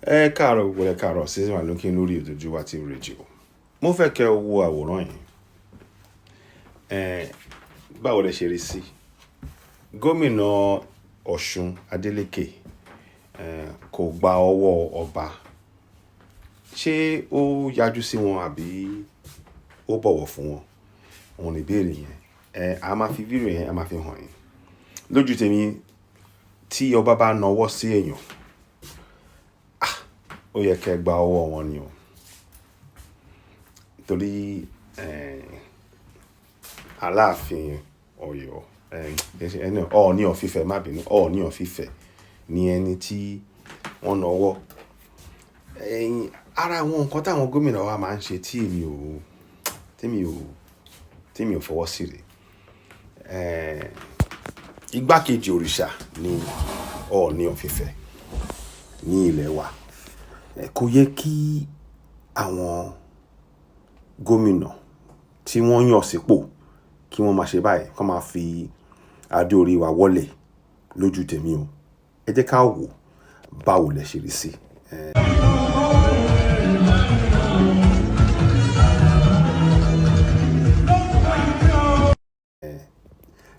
Ẹ káàárọ̀ gbogbo, ẹ káàárọ̀. Season one ló kí n lórí Odùduwà TV Radio. Mo fẹ́ kẹ́ ẹ wo àwòrán yìí. Ẹ báwo lẹ ṣe rí sí? Gómìnà Ọ̀ṣun Adeleke kò gba ọwọ́ ọba. Ṣé ó yájú sí wọn àbí ó bọ̀wọ̀ fún wọn? Òun ní ìbéèrè yẹn. A máa fi fídíò yẹn, a máa fi hàn yín. Lójú tèmi, tí ọba bá nawọ́ sí èèyàn, ó yẹ kẹ́ gba ọwọ́ wọn ni o. Torí Aláàfin Ọ̀yọ́, Ọọ̀ni of Ifẹ̀, má bínú, Ọọ̀ni of Ifẹ̀ ni ẹni tí wọ́n nawọ́. Ara àwọn nǹkan táwọn gómìnà wa máa ń ṣe tí mi ò fọwọ́ sí rè. Igbákejì òrìṣà ni Ọọ̀ni of Ifẹ̀ ní ilẹ̀ wa. Kò yẹ kí àwọn gómìnà tí wọ́n yàn sípò kí wọ́n máa ṣe báyìí, kí wọ́n máa fi adé orí wa wọ́lẹ̀ lójú tèmi o. Ẹ jẹ́ ká wò báwo lẹ ṣe rí sí.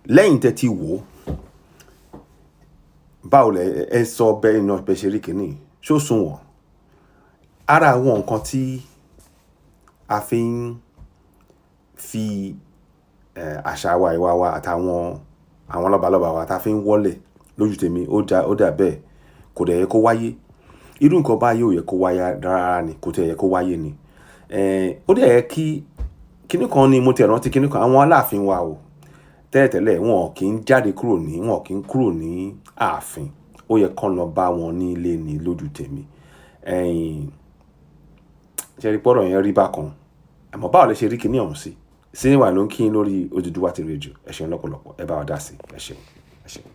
Lẹ́yìn tẹ́ ti wò, báwo lẹ ẹ sọ bẹ́ẹ̀ náà bẹ́ ṣe rí kìíní, ṣó sunwọ̀n? Ara àwọn nǹkan tí a fi ń fi àṣà wa, ìwà wa àtàwọn àwọn lọ́balọ́ba wa ta fi ń wọ́lẹ̀ lójú tèmi, ó dà bẹ́ẹ̀, kò dẹ̀ yẹ kó wáyé. Irú nǹkan báyìí ò yẹ kó wáyé rárá ni, kò tẹ̀ yẹ kó wáyé ni. Ó dẹ̀ yẹ kí kíní kan ni mo ti rántí kíní kan, àwọn Aláàfin wa o. Tẹ́lẹ̀tẹ́lẹ̀ wọn kì í jáde kúrò ní, wọn kì í kúrò ní ààfin. Ó yẹ kó lọ bá wọn ní ilé ni lójú tèmi. Ṣé ẹ rí pé ọ̀rọ̀ yẹn rí bákan? Àmọ́ báwo lẹ ṣe rí kíní ọ̀hún sí? Season one ló ń kí yín lórí Odùduwà TV Radio. Ẹ ṣeun lọ́pọ̀lọpọ̀. Ẹ bá wa dá sí. Ẹ ṣeun. Ẹ ṣeun.